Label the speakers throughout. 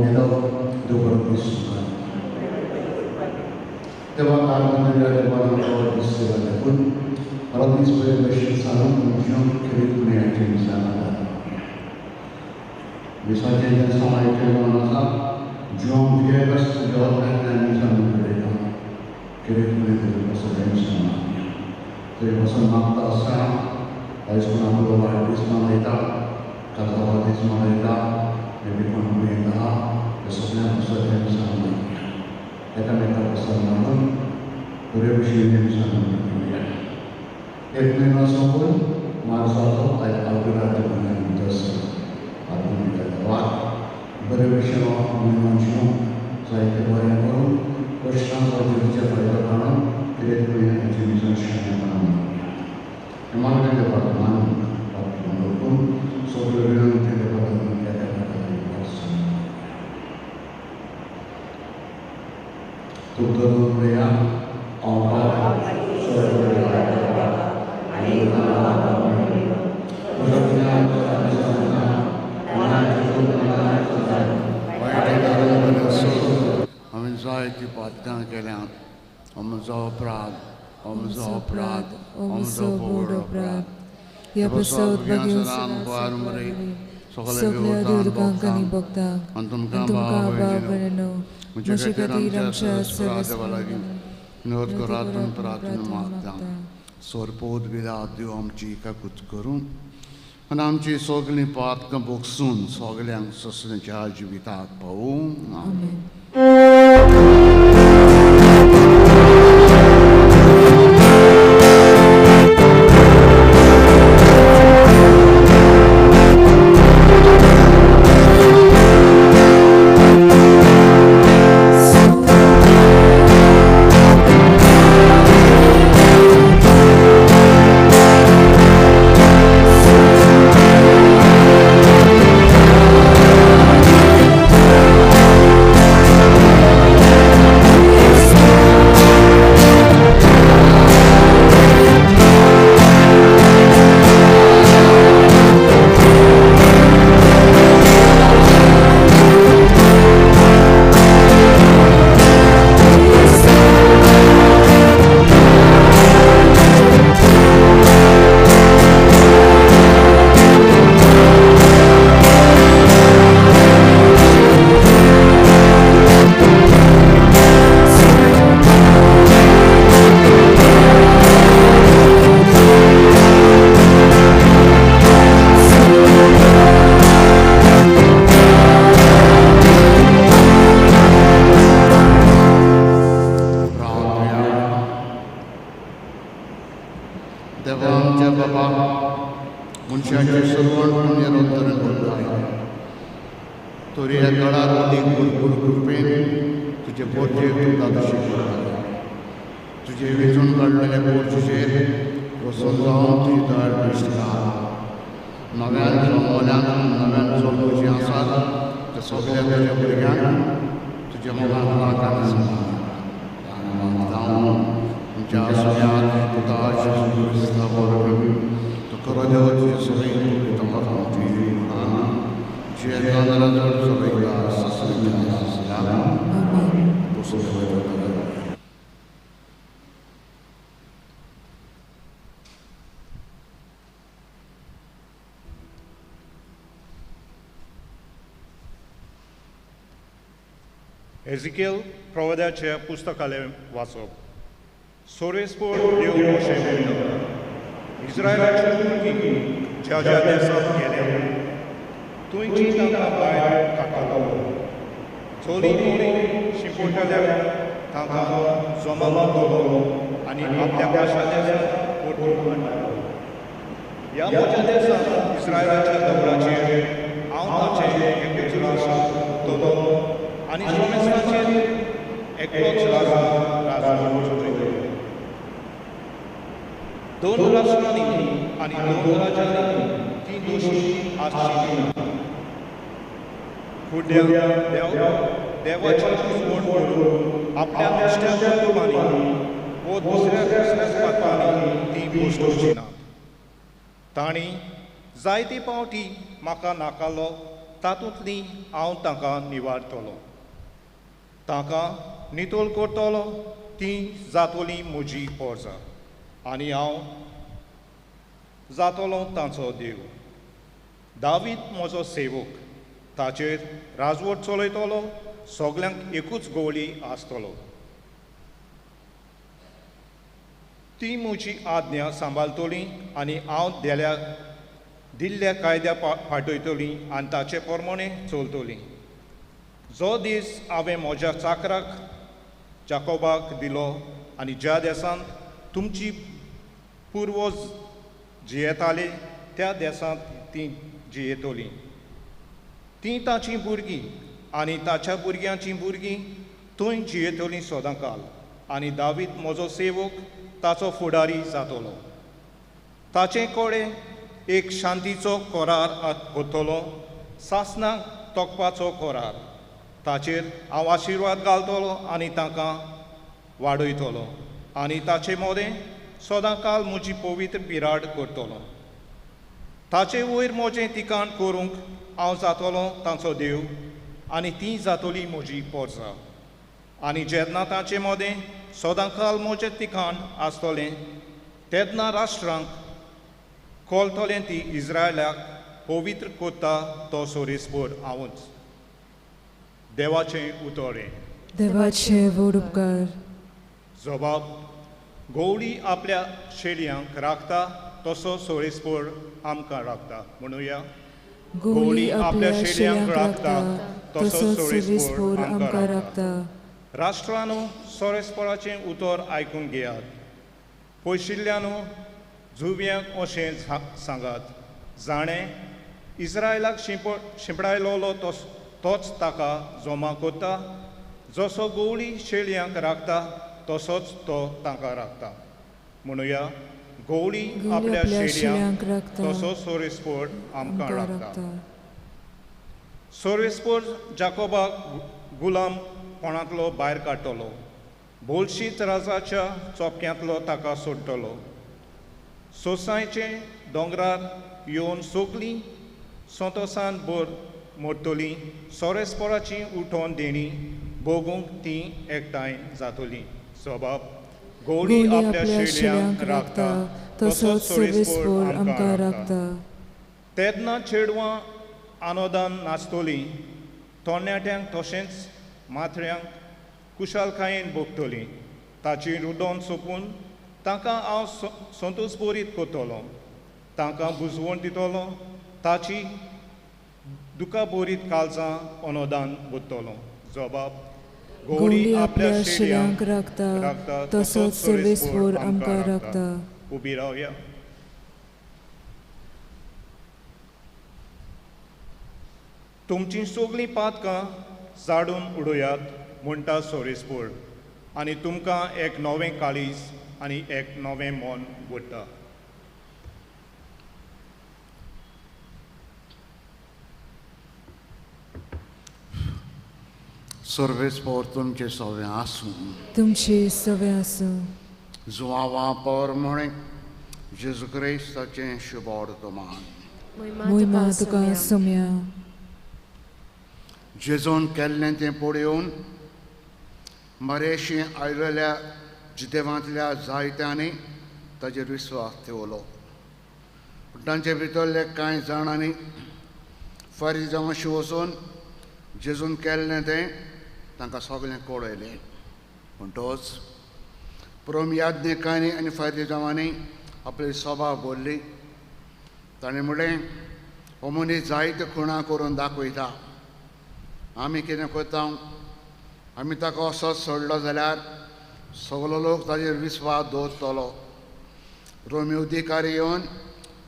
Speaker 1: उमेदो देव बरो दीस तुमकां. देवा कारभार देवान दीस सेवा देखून परत दीस बरे भशेन सारून तुमच्यो खेरीत पुण्याचें मिसां मिसाचें जें समाजाचें जावन आसा जुआंव वियेगस तुज्या मिसां घडयता खेरीत पुणे तुज्या सगळ्या मिसां थंय बसून मागता आसतना आयज कोण आपलो वाडदीस मनयता, काजारा दीस मनयता, मे बी कोण दुयेंत आहा, ते सगळ्यां पासत त्या मिसां मागया. एकामेका पासत मागून बरे भशेन मिसां मागया. एक म्हयनो सोंपून मार्साचो आयज आल्बेराच्या म्हयन्यान दस आल्बुमिता देवाक बरे भशेन म्हयनो जिवन जायते बरें करून कश्टांचो जिवीचे फायदो काडून कितें पुण्याची मिसां शाणेपणान मागया. मागणें देवाक मानून प्रार्थना करून सगळ्यो विनंती देवाक तूं धरून उरया
Speaker 2: हांवें जायतीं पातकां केल्यांत. म्हजो अपराध, म्हजो अपराध, म्हजो व्हड अपराध.
Speaker 3: ह्या पासत सगळ्या दुर्गांक आनी भक्तांक
Speaker 2: आनी तुमकां
Speaker 3: तुमकां
Speaker 2: भाव
Speaker 3: भयणीनो
Speaker 2: म्हजे
Speaker 3: म्हजे
Speaker 2: खातीर
Speaker 3: खातीर
Speaker 2: आमच्या
Speaker 3: आमच्या
Speaker 2: सर्वेस्परा देवा लागीं विनोद करात म्हूण प्रार्थना मागता.
Speaker 3: मागता.
Speaker 2: सोरपोत विरात देव आमची काकूत करूं आनी आमची सगळीं पातकां भोगसून सगल्यांक ससण्याच्या जिविताक पावूं.
Speaker 3: आमेन.
Speaker 2: देवा आमच्या बाबा मनशाचें सर्वण निरंतर करताय तरी ह्या काळार अदीक भरपूर कृपेन तुजे पोरचेर तुका तशें करताय. तुजे वेंचून काडलेले पोरचेर प्रसन्न जावन तुजी दयाळ दृश्ट घाल. नव्यान जल्मल्यांक नव्यान जल्मचीं आसात त्या सगळ्या तुज्या भुरग्यांक तुज्या मोगान राख आनी समाधान जावन तुमच्या सगळ्यांत पुता जेजू क्रिस्ता वरवीं तो खरो देव तुजे सगळीं
Speaker 3: आमेन.
Speaker 4: एझिकेल प्रवादाच्या पुस्तकालें वाचप. सोरेस्पोर देव अशें म्हणटा, इस्रायलाची भुरगीं ज्या ज्या देसांत गेल्या थंयची तांकां भायर काडटलो. चली मोली शिंपडटल्या तांकां जमावांत दवरतलो आनी आपल्या भाशा देसांत परतून हाडटलो. ह्या म्हज्या देसांत इस्रायलाच्या दोंगराचेर हांव ताचें एकूच राष्ट्र उरतलो आनी सोमेस्ताचेर एकलोच राजा राजवट चलयतलो. दोन राष्ट्रांनी आनी दोन राज्यांनी ती दोशी आसची ना. फुडल्या देवाची कुसमण करून आपल्या नुस्त्याच्या कुटुंबांनी वो दुसऱ्या कसल्याच पात्रांनी ती भश्टोवची ना. तांणी जायते पावटी म्हाका नाकालो तातूंतली हांव तांकां निवारतलो, तांकां नितळ करतलो, ती जातली म्हजी पोरसां आनी हांव जातलो तांचो देव. दावीद म्हजो सेवक, ताचेर राजवट चलयतलो, सगल्यांक एकूच गोवळी आसतलो. ती म्हजी आज्ञा सांबाळटली आनी हांव दिल्ल्या कायद्या पाठयतली आनी ताचे प्रमाणे चलतली. जो दीस हांवें म्हज्या चाकराक जाकोबाक दिलो आनी ज्या देशांत तुमची पुर्वज जियेताले त्या देशांत ती जियेतली. ती ताची भुरगीं आनी ताच्या भुरग्यांची भुरगीं थंय जियेतलीं सदांकाल आनी दावीद म्हजो सेवक ताचो फुडारी जातलो. ताचे कडेन एक शांतीचो करार करतलो, सासणाक तोखपाचो करार. ताचेर हांव आशिर्वाद घालतलो आनी तांकां वाडयतलो आनी ताचे मदें सदांकाल म्हजी पवित्र बिराड करतलो. ताचे वयर म्हजें ठिकाण करूंक हांव जातलो तांचो देव आनी ती जातली म्हजी पोरसां. आनी जेन्ना ताचे मदें सदांकाल म्हजें ठिकाण आसतलें तेन्ना राष्ट्रांक कळटलें ती इस्रायलाक पवित्र करता तो सोरेस्पर हांवूच. देवाचें उतर हें.
Speaker 3: देवाचे व्हड उपकार.
Speaker 4: जबाब गवळी आपल्या शेळयांक राखता तसो सोरेस्पर आमकां राखता. म्हणुया,
Speaker 3: गवळी आपल्या शेळयांक राखता तसो सोरेस्पर आमकां राखता.
Speaker 4: राष्ट्रांनो सोरेस्पराचें उतर आयकून घेयात. पयशिल्ल्यानो जुव्यांक अशें सांगात, जाणें इस्रायलाक शिंपडायलोलो तोच ताका जमा करता. जसो गवळी शेळयांक राखता तसोच तो तांकां राखता. म्हणुया, गवळी आपल्या शेळयांक राखता तसो सोरेस्पर आमकां राखता. सोरेस्पर जाकोबाक गुलाम कोणांतलो भायर काडटलो, बोलशीत राजाच्या चोपक्यांतलो ताका सोडटलो. सोसायचे दोंगरार येवन सगलीं संतोसान भर मोडटली, सोरेस्पराची उठोवन देणी भोगूंक ती एकठांय जातली. जबाब गवळी आपल्या शेळयांक राखता तसोच सोरेस्पर आमकां राखता. तेन्ना चेडवां आनोदान नाचतलीं, तरणाट्यांक तशेंच माथ्यांक कुशालकायेन भोगतलीं. ताची रुदोन सोंपून तांकां हांव संतोश बरीत करतलो, तांकां बुजवण दितलो, ताची दुखा बरीत काळजां अनोदान भरतलो. जबाब
Speaker 3: गवळी आपल्या शेळयांक राखता तसोच सोरेस्पर आमकां राखता.
Speaker 4: उबी रावया. तुमचीं सगळीं पातकां जाडून उडयात म्हणटा सोरेस्पर आनी तुमकां एक नवें काळीज आनी एक नवें मन उरता.
Speaker 2: सर्वेस्पर तुमचे सवे आसूं.
Speaker 3: तुमचे सवे आसूं.
Speaker 2: जुआवा परमणे जेजू क्रिस्ताचें शुभवर्तमान.
Speaker 3: मोहिमा तुका सोम्या.
Speaker 2: जेजून केल्लें तें पळोवन मरेशी आयलेल्या जिदेवांतल्या जायत्यांनी ताचेर विस्वास ठेवलो. पूण तांचे भितरले कांय जाणांनी फारीजांशी वचून जेजून केल्लें तें तांकां सगळें कळयलें. म्हणटच परम याज्ञिकांनी आनी फारीजांवांनी आपली सभा भरली. ताणें म्हणलें, हो मनीस जायते खुणां करून दाखयता. आमी कितें करता, आमी ताका असोच सोडलो जाल्यार सगलो लोक ताजेर विस्वास दवरतलो. रोमी अधिकारी येवन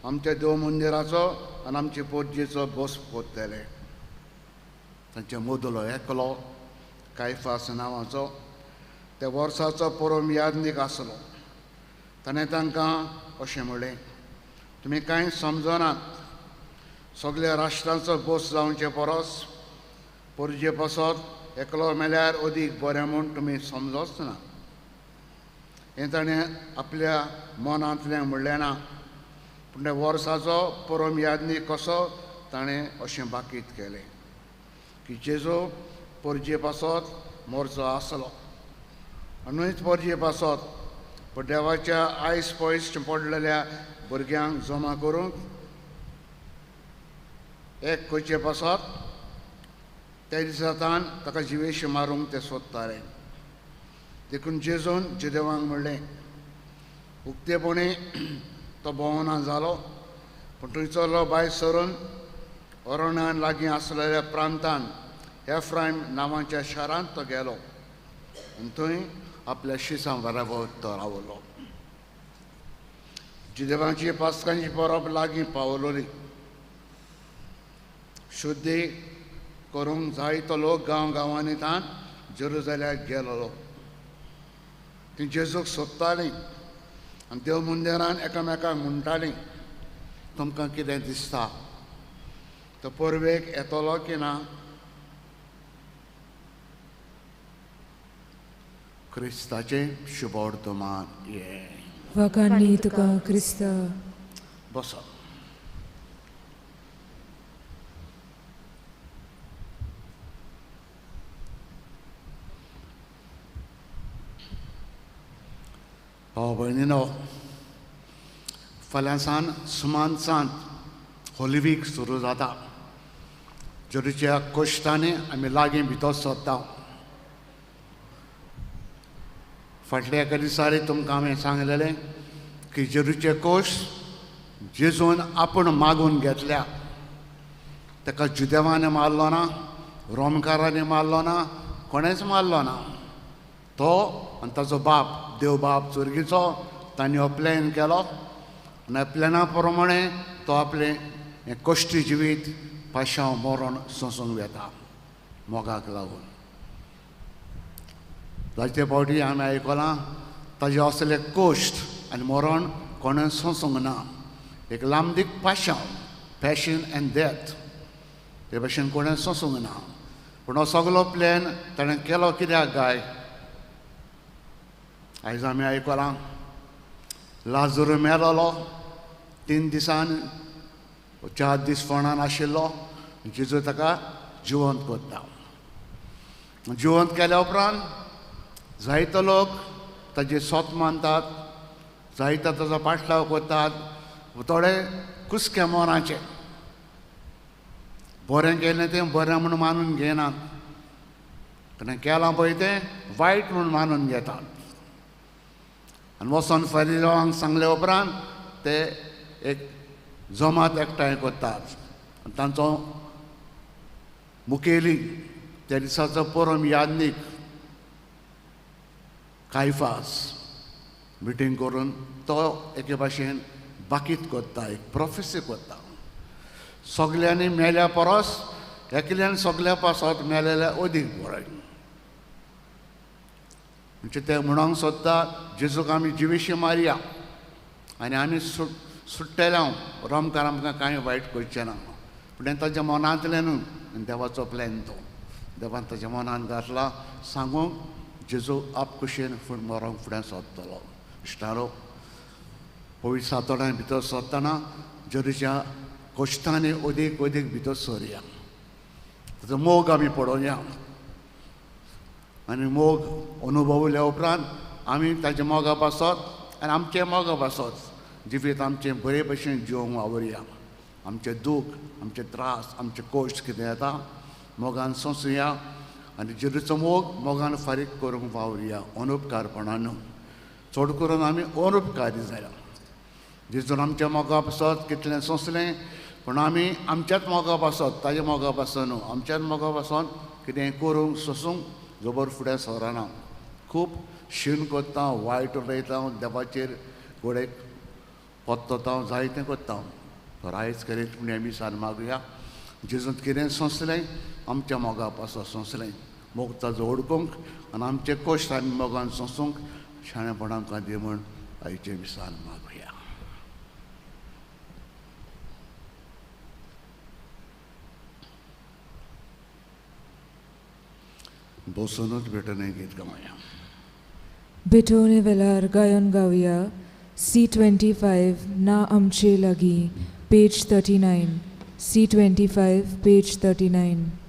Speaker 2: आमच्या देव मंदिराचो आनी आमचे पोरजेचो बोस करतले. तांचे मदलो एकलो कायफास नांवाचो त्या वर्साचो परम याज्ञीक आसलो. ताणें तांकां अशें म्हणलें, तुमी कांय समजनात. सगल्या राष्ट्रांचो बोस जावचे परस पोरजे पासत एकलो मेल्यार अदीक बरें म्हूण तुमी समजोच ना. हें ताणें आपल्या मनांतलें म्हणलें ना, पूण त्या वर्साचो परम याज्ञीक कसो ताणें अशें बाकीत केलें की जेजू परजे पासत मोरचो आसलो आनी न्हूच परजे पासत पूण देवाच्या आयस पयस पडलेल्या भुरग्यांक जमा करूंक एक करचे पासत त्या दिसातान ताका जिवेश मारूंक ते सोदताले. देखून जेजून जेदेवांक म्हणलें, उक्तेपणी तो भोंवना जालो, पूण थंयचो भायर सरून अरण्यान लागीं आसलेल्या प्रांतान एफ्रायम नांवाच्या शारांत तो गेलो आनी थंय आपल्या शिसां बराबर तो रावलो. जुदेवांची पास्कांची परब लागीं पावलोली. शुद्धी करूंक जायतो लोक गांव गांवांनी तान जेरुजाल्याक गेलोलो. ती जेजूक सोदतालीं आनी देव मंदिरान एकामेकांक म्हणटालीं, तुमकां कितें दिसता, तो परबेक येतलो की ना? क्रिस्ताचें शुभवर्तमान हें.
Speaker 3: वाखाणनी तुका क्रिस्ता.
Speaker 2: बसो. भाव भयणीनो, फाल्यां सान सुमान सांत होली वीक सुरू जाता. जेरूच्या कोश्टांनी आमी लागीं भितर सरता. फाटल्या एका दिसांनी तुमकां हांवें सांगलेलें की जेरूचे कोश जेजून आपूण मागून घेतल्या. ताका जुदेवांनी मारलो ना, रोमकारांनी मारलो ना, कोणेंच मारलो ना. तो आनी ताचो बाप देव बाप चुरगीचो तांणी हो प्लॅन केलो आनी प्लॅना प्रमाणे तो आपलें हें कश्टी जिवीत पाशांव मरण सोंसूंक वेता मोगाक लागून. जायते फावटी हांवें आयकलां ताजे असले कश्ट आनी मरण कोणें सोंसूंक ना. एक लांबदीक पाशांव, पॅशन एंड डॅथ, ते भशेन कोणें सोंसूंक ना. पूण हो सगलो प्लॅन ताणें केलो कित्याक काय? आयज आमी आयकलां लाजूर मेलोलो, 3 दिसान 4 दीस फोंडान आशिल्लो. जेजू ताका जिवंत करता. जिवंत केल्या उपरांत जायतो लोक ताजे सोत मानतात, जायतो ताजो पाटलाव करतात. थोडे कुसक्या मोनाचे बरें केलें तें बरें म्हूण मानून घेनात, कारण केलां पळय तें वायट म्हूण मानून घेतात. आनी वचोन फारिजावांक सांगले उपरांत ते एक जमात एकठांय करतात. तांचो मुखेली त्या दिसाचो परम याज्ञीक कायफास मिटींग करून तो एके भाशेन बाकीत करता, एक प्रोफेसी करता. सगल्यांनी मेल्या परस एकल्यान सगल्या पासत मेलेल्या अदीक बरें. म्हणजे ते म्हणूंक सोदता जेजूक आमी जिवेशी मारया आनी आमी सुट्टेले हांव, रोमकार आमकां कांय वायट करचें ना. पूण तें ताच्या मनांतलें न्हू, आनी देवाचो प्लॅन तो देवान ताच्या मनान घातला सांगूंक जेजू आपकुशेन मरोंक फुडें सोदतलो. इश्टारो, पवित्र सातोड्यान भितर सरतना जेरूच्या कश्टांनी अदीक अदीक भितर सरया. ताचो मोग आमी पळोवया आनी मोग अनुभवल्या उपरांत आमी ताच्या मोगा पासत आनी आमच्या मोगा पासत जिवीत आमचें बरे भशेन जिवंक वावुरया. आमचें दूख, आमचे त्रास, आमचे कश्ट कितें येता मोगान सोंसुया आनी जेरूचो मोग मोगान फारीक करूंक वावुरया, अनुपकारपणान न्हू. चड करून आमी अनुपकारी जाया. जेजून आमच्या मोगा पासत कितलें सोंसलें, पूण आमी आमच्याच मोगा पासत, ताज्या मोगा पासत न्हू, आमच्याच मोगा पासत कितें करूंक सोंसूंक जबर फुडें सरना. खूब शीण करता, वायट उलयता, देवाचेर घोडेक पत्तता, जायतें करता. तर आयज करीत पूण आमी सान मागुया जेजून कितें सोंसलें आमच्या मोगा पासत सोंसलें, मोग ताजो ओडकूंक आनी आमचे कश्ट आमी मोगान सोंसूंक शाणेपण आमकां दी म्हूण आयचें विसान मागुया. बसूनच भेटून गीत गावया.
Speaker 3: भेटवणे वेळार गायन गावया C25 ना आमचे लागीं, पेज 39. C25, page 39.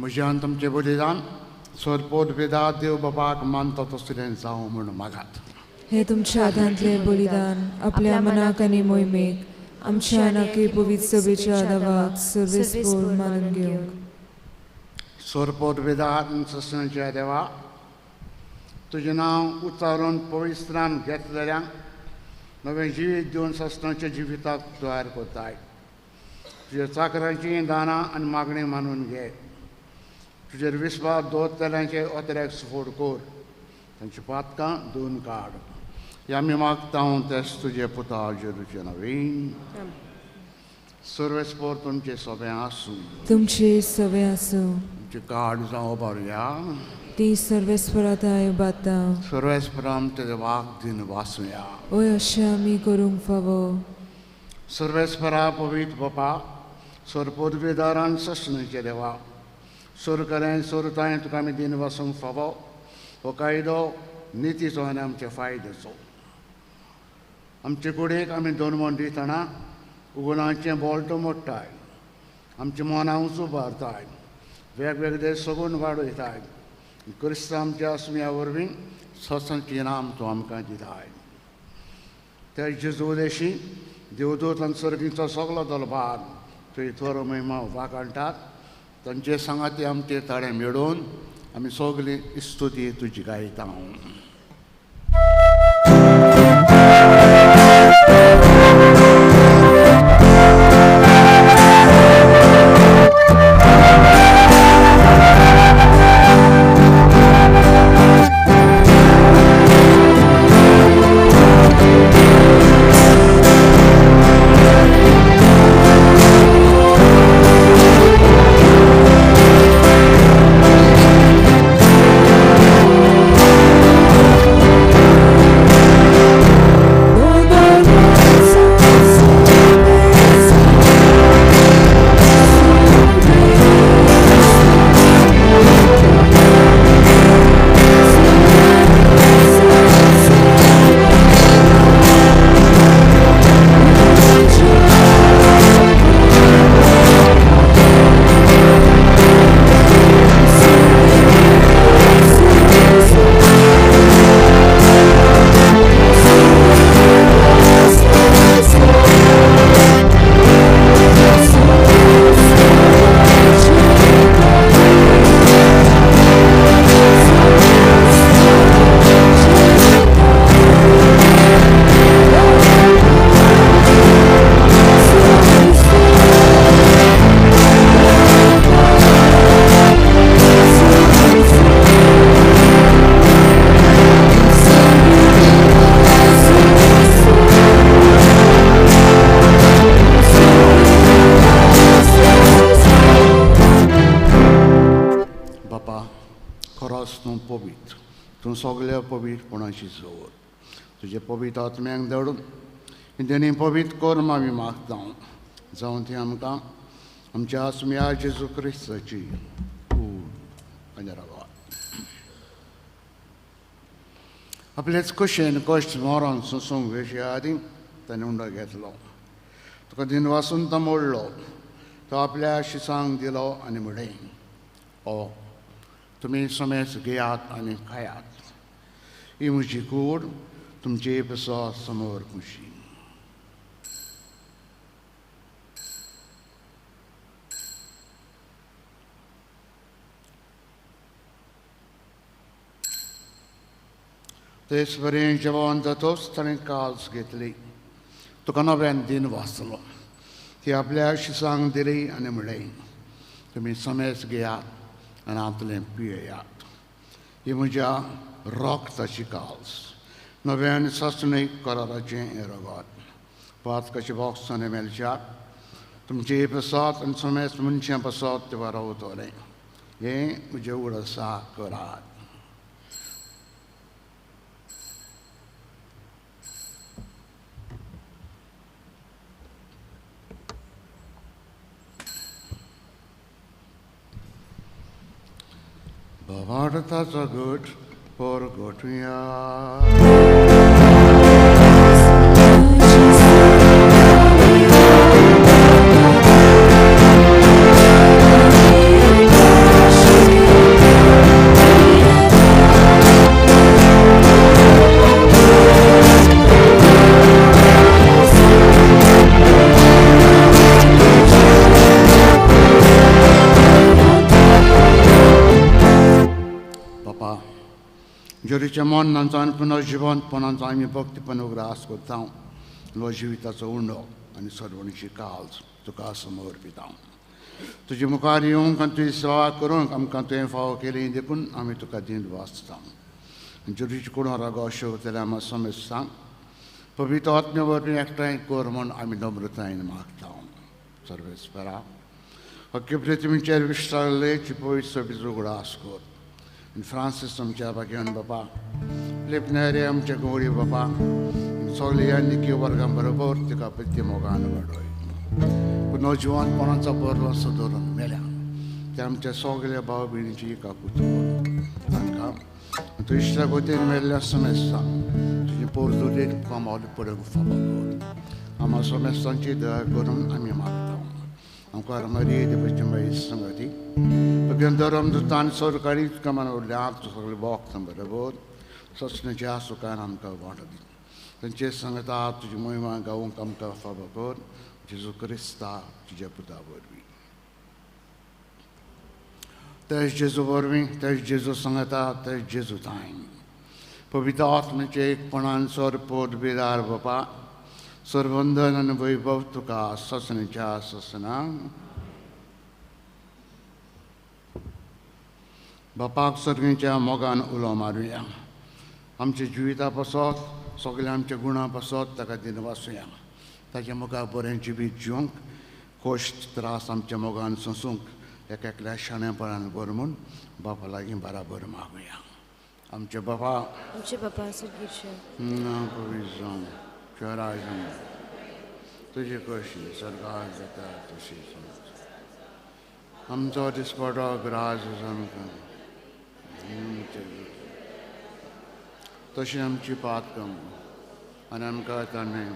Speaker 2: म्हज्यान तुमचें बलिदान सरपोट वेदा देव बाबाक मानता तसलें जावं म्हूण मागात.
Speaker 3: हे तुमच्या हातांतलें बलिदान आपल्या मनाक आनी मोहिमेक आमच्या आनाकी पवित्र सभेच्या आदावाक सर्वेस्पोर मानून घेवंक.
Speaker 2: सरपोट वेदा ससनाच्या देवा, तुजें नांव उच्चारून पवित्रान घेतलेल्यांक नवें जिवीत दिवन ससनाच्या जिविताक तयार करताय. तुज्या चाकरांची दानां आनी मागणी मानून घे. तुजेर विस्वास दवरतल्यांचे अत्र्याक सपोर्ट कर, तांची पातकां दोन काड. ह्या आमी मागता तेच तुजे पुता जेरूचे नवीन. सर्वेस्पोर तुमचे सगळें आसूं.
Speaker 3: तुमचे सगळें आसूं.
Speaker 2: तुमचे कार्ड जावं बरया.
Speaker 3: ती सर्वेस्पराताय बाता.
Speaker 2: सर्वेस्परा आमच्या देवाक दिन वासूया.
Speaker 3: ओय अशें आमी करूंक फावो.
Speaker 2: सर्वेस्परा पवित्र बापा, सरपोदवेदारान ससणीचे देवा, सोर करें सोरताय तुका आमी दिन वासूंक फावो. हो कायदो नितीचो आनी आमचे फायद्याचो. आमचे कुडीक आमी दोन मन दितना उगुणाचें बोल्ट मोडटाय, आमच्या मनां उंच उबारताय, वेगवेगळे सगून वाडयताय. क्रिस्त आमच्या आसम्या वरवीं सत्संगची इनाम तूं आमकां दिताय. त्या जेजू देशी देवदूत आनी सर्गीचो सगलो दलभार तुजी थोर महिमा वाखाणटात. तांचे सांगाती आमचे ताळे मेळोवन आमी सगळी स्तुती तुजी गायता. तूं सगल्या पवित्रपणाची जोर तुजे पवित्र आत्म्याक धाडून तेणी पवित्र कर्म आमी मागता जावं ती आमकां आमच्या आसम्या जेजू क्रिस्ताची कूड आनी रगत. आपलेच कुशेन कश्ट मरण सोंसूंक वेच्या आदीं ताणें उंडो घेतलो, तुका दिनवासून तो मोडलो, तो आपल्या शिसांक दिलो आनी म्हणलें, ओ तुमी समेज घेयात आनी खायात, ही म्हजी कूड तुमचे पसो समोर खुशी. तेच बरें जेवण जातोच ताणें काल्स घेतली, तुका नव्यान दिन वाचलो, ती आपल्या शिसांक दिली आनी म्हणलें, तुमी समेज घेयात आनी हांतलें पियेयात, ही म्हज्या रक्ताची काल्स, नव्यान सासणीक कराराचें हें रगत, पातकाचे बॉक्सांनी मेळच्यात तुमचे पसत आनी समेज मनशां पसत ते रावतलें, हें म्हजें उडसा करात. भावार्थाचो गट परगटुया. जोरीच्या मरणांचो आनी पुनर्जिवंतपणाचो आमी भक्तीपण उगडास करता, लो जिविताचो उंडो आनी सर्वणीची काल्स तुका समर्पिता. तुजे मुखार येवंक आनी तुजी सेवा करूंक आमकां तुवें फावो केली देखून आमी तुका दिन वाचता. जोरीचे कोण रागो शेवतले आमकां समजता, पवित्र आत्म्या वरवीं एकठांय कर म्हूण आमी नम्रतायेन मागता. सर्वेस्परा अख्खे पृथ्वीचेर विस्तारले पवित्र सभेचो उगडास कर. फ्रांसीस आमच्या भाग्यान बाबा, लिपनेरे आमच्या गौरी बाबा, सगळ्या निकी वर्गां बरोबर तिका प्रिती मोगान वाडय. पुनर्जिवनपणाचो बरो धरून मेल्या ते आमच्या सगळ्या भाव भयणीची काकूत कर. तांकां तूं इश्टा गोतीन मेल्ल्या समेस्तां तुजी पोरतुरेर तुका मोल पडूंक फावो कर. आमकां समेस्तांची दया करून आमी मागता. आमकां मरी देवाची माई संगती धरम दुतान सरकारी कमान उरल्या सगळे भक्त बरोबर ससण्याच्या सुखान आमकां वांटो दी. तांचे सांगता तुजी मोहिमा गावंक आमकां फावो कर. जेजू क्रिस्ता तुज्या पुता वरवीं. तेज जेजू वरवीं, तेज जेजू सांगता, तेज जेजू तांय पवित्र आत्म्याचे एकपणान सर पोट बिदार बापा सरवंदन आनी वैभव तुका ससण्याच्या ससना. बापाक सर्गीच्या मोगान उलो मारुया. आमच्या जिविता पासत सगळ्या आमच्या गुणां पासत ताका दिनवासुया. ताच्या मुखार बरें जिवीत जिवंक कश्ट त्रास आमच्या मोगान सोंसूंक एक एकल्या शाणेपणान बर म्हूण बापा लागीं बराबर मागुया. आमचे बाबा,
Speaker 3: आमचे बाबा सर्गीचे,
Speaker 2: नांव पवित्र जावं, तुजें राज जावं, तुजी कशी सरकार जाता तशी आमचो दिसपटो ग्रास आमकां तशी आमची पातकां आनी आमकां ताणें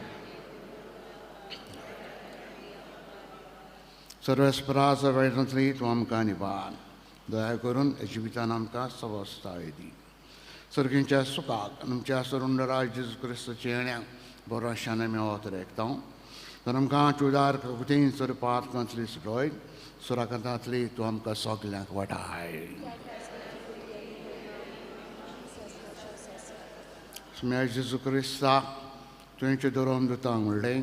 Speaker 2: सर्वेस्पराचा वेळांतली तूं आमकां निवार दया करून जिवितान आमकां सवस्थाय दी. सर्गींच्या सुखाक आमच्या सरुंडराज जेजू क्रिस्ताच्या येण्याक बरो शान मेळत रेखता. तर आमकां चुदार कुतीन सर पातकांतली सुटय सुराकांतांतली तूं आमकां सगल्यांक वाटाय. सुम्या जेजू क्रिस्ता तुवें धरून दिता म्हणलें,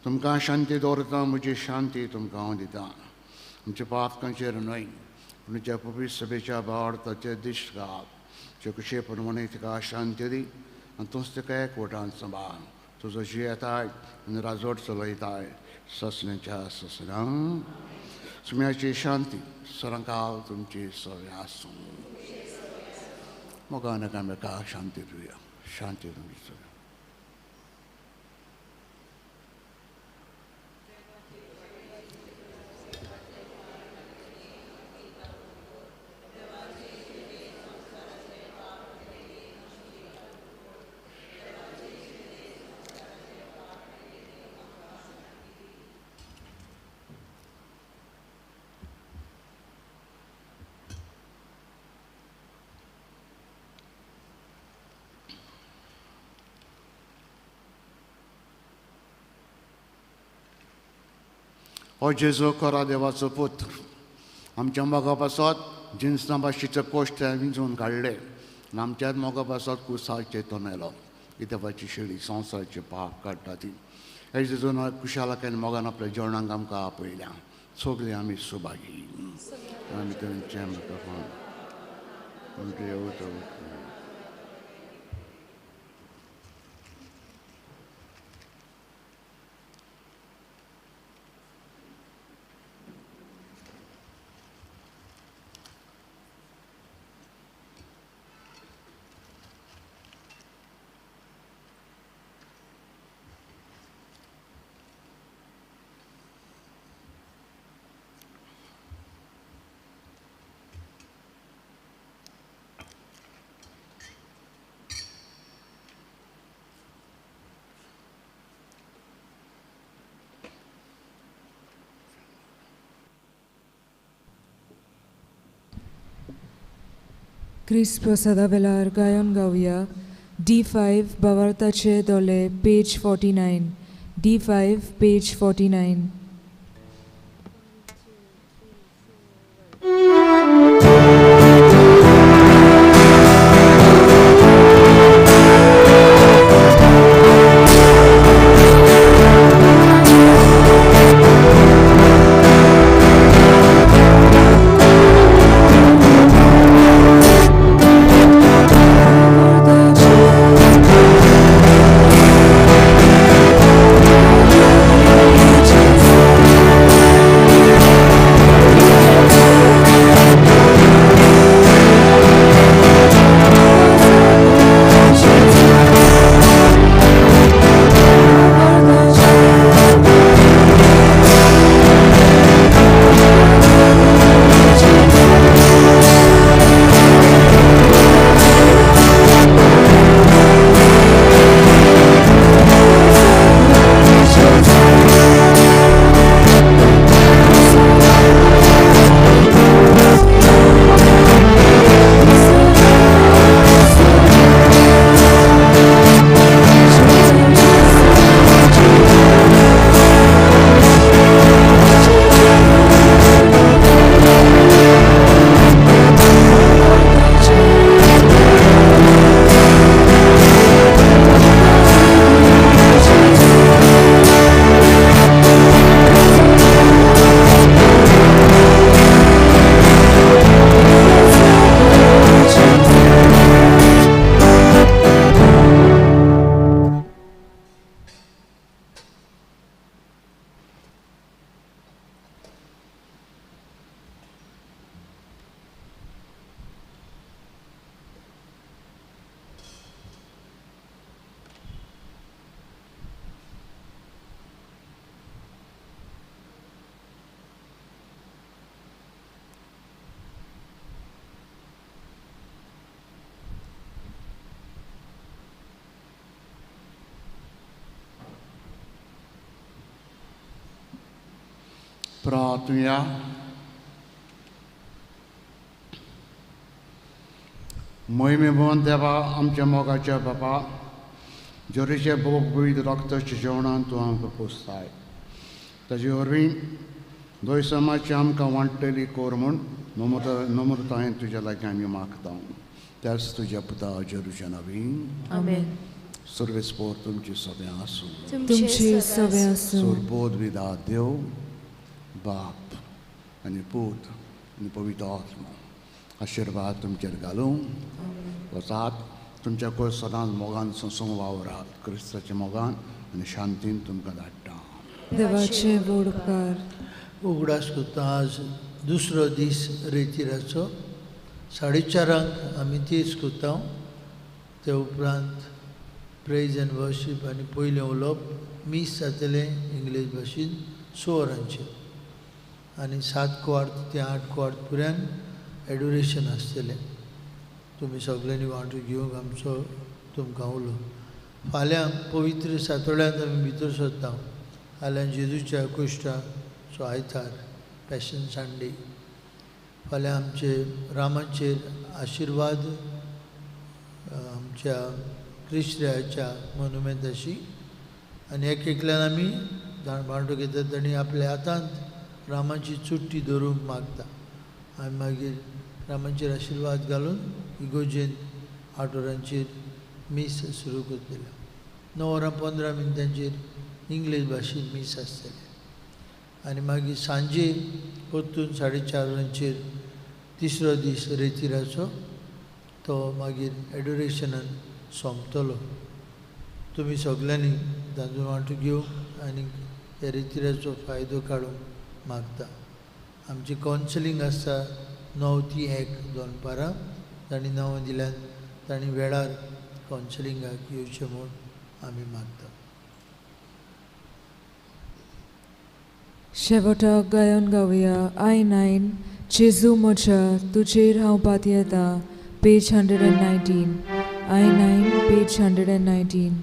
Speaker 2: तुमकां शांती दवरता, म्हजी शांती तुमकां हांव दिता. आमच्या पातकांचेर न्हय पूण तुज्या पवित्र सभेच्या भावार्थाचेर दिश्ट घाल. जे कशे प्रमाणे तिका शांती दी आनी तूंच तिका एकवटान सांबाळ. तुजो जियेताय आनी राजवट चलयताय ससण्याच्या ससणां. सुम्याची शांती सरांकाल तुमची सगळें आसूं. मोगान एकामेका शांती दिवया. शांती तुमची सगळ्या. हो जेजू खरो देवाचो पुत्र आमच्या मोगा पासत जिन्सां भाशेचे कोश्ट विंचून काडले आनी आमच्याच मोगा पासत कुसाचेर तो मेलो. ही देवाची शेळी संवसाराचे पाप काडटा ती. हे जेजून कुशालाकायन मोगान आपल्या जेवणाक आमकां आपयल्या. सगळीं आमी सुभागी. आमी तुमचें तुमचें येवचो.
Speaker 3: क्रिस्त प्रसादा वेळार गायन गावया. D5 भावार्थाचे दोले पेज 49. D5 page 49.
Speaker 2: प्रार्थुया. मोहिमे भुवन देवा आमच्या मोगाच्या बापा, जोरीचे भोग रक्ताच्या जेवणान तूं आमकां पोसताय. ताजे वरवीं दोय समाजची आमकां वांट्टली कोर म्हूण नम्रतायेन तुज्या लागीं आमी मागता. त्याच तुज्या पुता जेरूच्या नांवान.
Speaker 3: आमेन.
Speaker 2: सर्वेस्पोर तुमची सगळें आसूं.
Speaker 3: तुमची सगळें आसूं.
Speaker 2: सरबोध विदा देव बाप आनी पूत आनी पवित्र आत्मा आशिर्वाद तुमचेर घालूं. वचात तुमच्या कोय सदांच मोगान संसूंक वावरात. क्रिस्ताच्या मोगान आनी शांतीन तुमकां धाडटा.
Speaker 3: देवाचे व्हड उपकार.
Speaker 5: उगडास करता आज दुसरो दीस रेतिराचो. 4:30 आमी तीस करता. ते उपरांत प्रेज एंड वर्शीप आनी पयलें उलोवप मीस जातलें इंग्लीश भाशेन 6 वरांचेर आनी 7:15 ते 8:15 पर्यंत एडुरेशन आसतलें. तुमी सगल्यांनी वांटो घेवंक आमचो तुमकां उलो. फाल्यां पवित्र सातोळ्यांत आमी भितर सरता. फाल्यां जेजूच्या कुश्टाचो आयतार, पॅशन संडे. फाल्यां आमचे रामाचेर आशिर्वाद आमच्या क्रिस्त्याच्या मोनुमेंताशी आनी एक एकल्यान आमी वांटो घेतात. तांणी आपल्या हातांत रामाची चुट्टी धरूंक मागता आनी मागीर रामाचेर आशिर्वाद घालून इगोजेन 8 वरांचेर मीस सुरू करतले. 9 वरां 15 मिनटांचेर इंग्लीश भाशेन मीस आसतलें आनी मागीर सांजे परतून 4:30 वरांचेर तिसरो दीस रेतिराचो तो मागीर एडोरेशनान सोंपतलो. तुमी सगल्यांनी तातूंत वांटो घेवंक आनी ह्या रेतिराचो फायदो काडूंक मागता. आमची कावन्सिलींग आसता 9 ते 1 दनपारां. तांणी नांवां दिल्यान तांणी वेळार कावन्सिलिंगाक येवचें म्हूण आमी मागता.
Speaker 3: शेवटाक गायन गावया I 9 जेजू म्हज्या तुजेर हांव पातयेता, पेज 119. I 9 page 119.